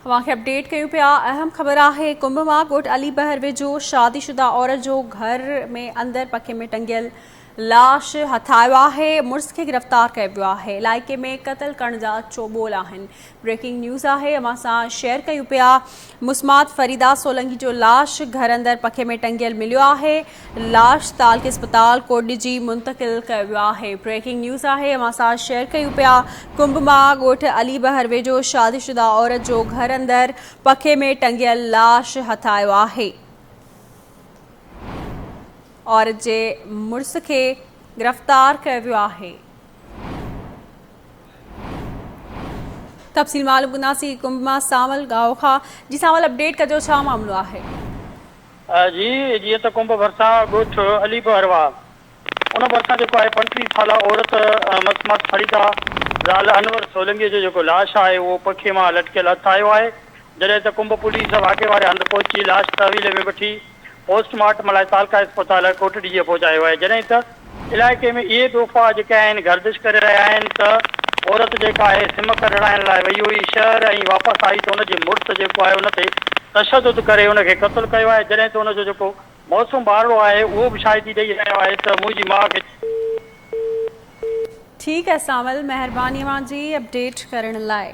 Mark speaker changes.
Speaker 1: اوهان کي اپڊيٽ ڪيون پيا اهم خبر آهي ڪنب مان ڳوٺ علي بحر ويجهو شادي شده عورت جو گهر ۾ اندر پکي ۾ ٽنگيل لاش هٿ آيو آهي مڙس کي گرفتار ڪيو ويو آهي علائقي ۾ قتل ڪرڻ جا چوٻول آهن بريڪنگ نيوز آهي اوهان سان شيئر ڪيون پيا مسمات فريده سولنگي جو لاش گهر اندر پکي ۾ ٽنگيل مليو آهي لاش تعلقي اسپتال ڪوٽڏجي منتقل ڪيو ويو آهي. بريڪنگ نيوز آهي اوهان سان شيئر ڪيون پيا ڪنب مان ڳوٺ علي بحر ويجهو شادي شده عورت جو گهر اندر پکي ۾ ٽنگيل لاش هٿ آيو آهي. عورت جي مڙس کي گرفتار ڪيو ويو آهي. تفصيل معلوم ڪنداسين ڪنب مان سانول ڳاهو کان جي سانول اپڊيٽ ڪجو ڇا معاملو آهي.
Speaker 2: جي جيئن ته ڪنب ڀرسان ڳوٺ علي بهروا ان ڀرسان جيڪو آهي 35 سالا عورت مسمات فريده زال انور سولنگي جو جيڪو لاش آهي اهو پکي مان لٽڪيل هٿ آيو آهي جڏهن ته ڪنب پوليس واقعي واري هنڌ پهچي لاش تحويل ۾ وٺي پوسٽ مارٽم لاء تعلقه اسپتال ڪوٽڏيجي پهچايو آهي جڏهن ته علائقي ۾ اهي به افواهه جيڪي آهن گردش ڪري رهيا آهن ته عورت جيڪا آهي سم ڪڍرائڻ لاء وئي هئي شهر ۽ واپس آئي ته ان جي مڙس جيڪو آهي ان تي تشدد ڪري ان کي قتل ڪيو آهي جڏهن ته ان جو جيڪو معصوم ٻارڙو آهي اهو به شاهدي ڏئي رهيو آهي ته منهنجي ماء کي.
Speaker 1: ٺيڪ آهي سانول مهرباني اوهان جي اپڊيٽ ڪرڻ لاء.